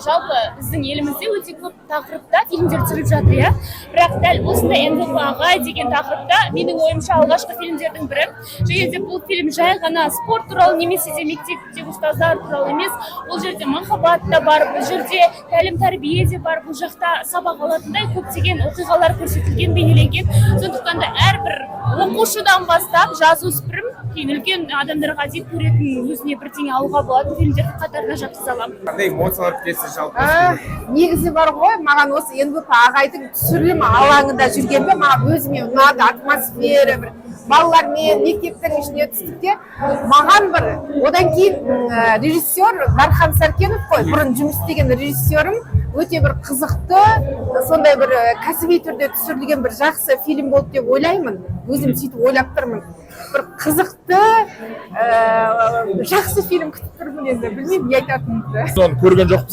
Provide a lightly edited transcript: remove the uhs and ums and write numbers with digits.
Жалпы біздің елімізде өте көп тақырыпта фильмдер түсіріліп жатыр, иә. Бірақ дәл осындай НВП ағай деген тақырыпта, менің ойымша, алғашқы фильмдердің бірі. Және де бұл фильм жай ғана спорт туралы немесе де мектептегі ұстаздар туралы емес. Бұл жерде махаббат та бар, бұл жерде тәлім тәрбие де бар, бұл жақта сабақ алатындай көптеген оқиғалар көрсетілген, бейнеленген. Сондықтан да әрбір оқушыдан бастап жасөспірім, кейін үлкен адамдарға дейін көретін, өзіне бірдеңе алуға болатын фильмдердің қатарына жатқыза аламын. Қандай эмоциялар күтесіз жалпы? Негізі бар ғой, маған осы НВП ағайдың түсірілім алаңында жүргенде маған өзіме ұнады атмосфера. Бір балалармен мектептің ішіне түстік те, маған бір одан кейін режиссер Дархан Сәркенов қой, бұрын жұмыс істеген режиссерім, өте бір қызықты, сондай бір кәсіби түрде түсірілген бір жақсы фильм болды деп ойлаймын. Өзім сөйтіп ойлап тұрмын. Бір қызықты, жақсы фильм күтіп тұрмын. Енді білмеймін не айтатынымды. Біз оны көрген жоқпыз.